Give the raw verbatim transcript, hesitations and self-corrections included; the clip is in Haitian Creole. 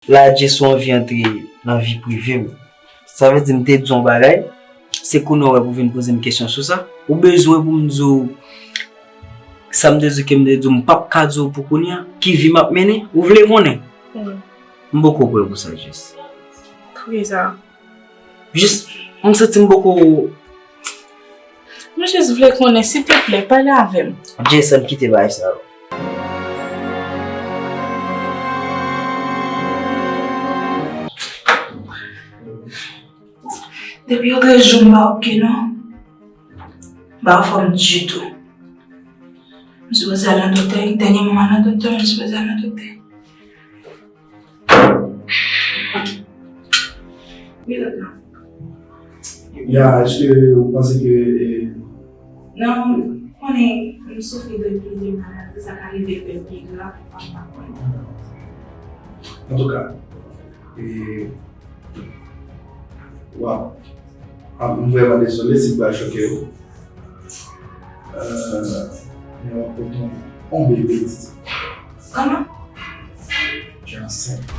La, Jess, ou anvi antre nan vi prive m. Sa vle di m te di w yon bagay, se kounye a w wè pou vin poze m kesyon sou sa? Ou bezwen pou m di w sa m te di w ke m te di w m p ap ka di w pou kounye a? Ki vi m ap mennen? Ou vle konnen? Wi. M poko prè pou sa, Jess. Poukisa? Jis, m santi m poko. M jis vle konnen, silteplè, pale avè m. Jess, ann kite bagay sa yo. Depi yon trèz jou m pa oke non. M pa anfòm ditou. M sipoze al nan doktè, dènyèman m al nan doktè, m sipoze al nan doktè. Wi, doktè. Ya, èske ou panse ke, eh, Non, ou konnen, m soufri de plizyè maladi, sa ka rive fè l pi grav, m pa konnen. Antouka, eh, waw. Ah, m vrèman dezole si m pral choke w. Euh, men w ap pote yon, yon bebe, Titi. Kòman? Tu es enceinte.